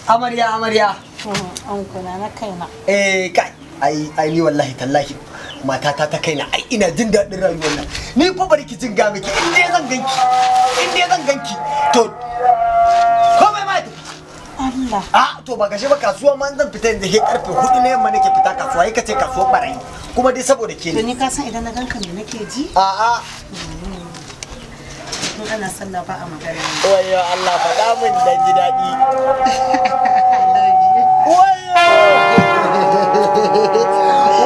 Amarya, amarya. An kuna na kaina. Eh, kai, ai ai ni wallahi tallahi matata ta kaina, ai ina jin daɗin rayuwar nan. Ni fa bari ki jin ga miki, in dai zan ganki, in dai zan ganki, to komai ma ya tafi. Allah. A to ba gashe ba, kasuwa ma zan fita yanzu he karfe 4 na yamma nake fita kasuwa, yi kace kasuwar barayi kuma dai saboda ke To ne. ni ka san idan na ganka me nake ji? A a. In ana sallah ba a magana. Wayo Allah, faɗa min dan ji daɗi. I love you. Wayo,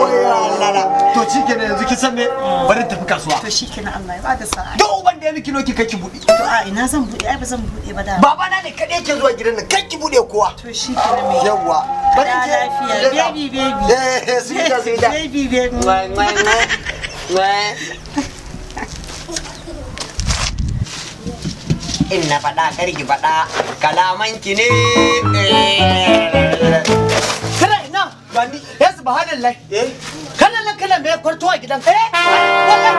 wayo Allah na. To shikenan, yanzu kin san me, bari tafi kasuwa. To shikenan, Allah ya bada sa'a. Duk uban da ya miki noki, kai ki buɗe. To a ina zan buɗe? Ai ba zan buɗe ba da. Babana ne kaɗai yake zuwa gidan nan, kai ki buɗe kowa. To shikenan me. Yawwa, bari Da je. lafiya, baby, baby. Eh, sweetheart, sweetheart. Baby, baby. Mwah, mwah, mwah. Mwah. In na faɗa kar ki faɗa, kalamanki ne. Kana ina? Gani ya, subhanallah. Eh. Kana nan kana mai kwarto a gidan? Eh, wallahi.